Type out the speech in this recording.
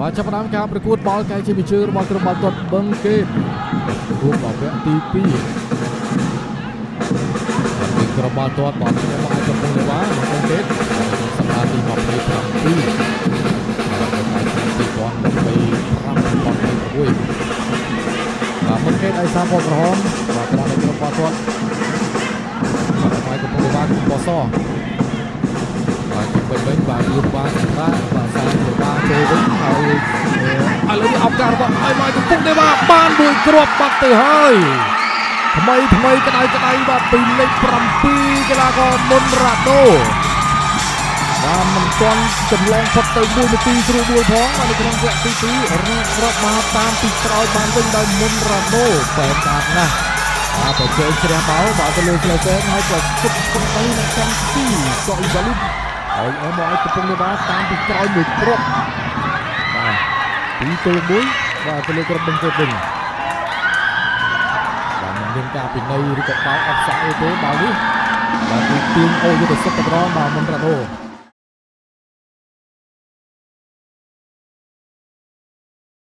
បាទចាប់ផ្ដើមការប្រកួតបាល់កែជាវិជើរបស់ក្រុមបាល់ទាត់បឹងកេតរួមដល់វគ្គទី2ពីក្រុមបាល់ទាត់បាល់ខ្ញុំអាចកំពុងលេបាមកបឹងកេតក្នុងសប្តាហ៍ទី27បាទនៅខែឆ្នាំ2025 2026បាទបឹងកេតឲ្យសារពណ៌ក្រហមបាទក្រៅនៃក្រុមបាល់ទាត់បាទឲ្យកំពុងលេបាកំពសបាទជំវិញវិញបាទយូបាសម្រាប់បាទសាលេបាចូលវិញហើយឥឡូវនេះឱកាសរបស់ឲ្យមកកំពុងលេបាបានមួយគ្រាប់បាត់ទៅហើយថ្មីថ្មីក្តៅក្តៅបាទពីលេខ7កីឡាករមុនរ៉ាដូបាទមិនទាន់ចម្លងផុតទៅ1នាទីស្រួលមួយផងបាទនៅក្នុងវគ្គទី2រកគ្រាប់មកតាមពីក្រោយបានវិញដោយមុនរ៉ាដូបែបដាតណាស់បាទបើជើងជ្រះបោបាទទៅលើស្លេសេនហើយក៏គប់កំទៅនៅកាន់ទីកអ៊ីហ្សាលីហើយអមឲ្យកំពុងលេបាតាមពីក្រោយមួយគ្រាប់បាទ2-1បាទទៅលើក្រុមបឹងកេតវិញបាទមិនមានការពិន័យឬក៏បាល់អបសាអីទេបាល់នេះបាទគឺទាញអូយុទ្ធសិទ្ធតែម្ដងបាទមុនរ៉ាដូ។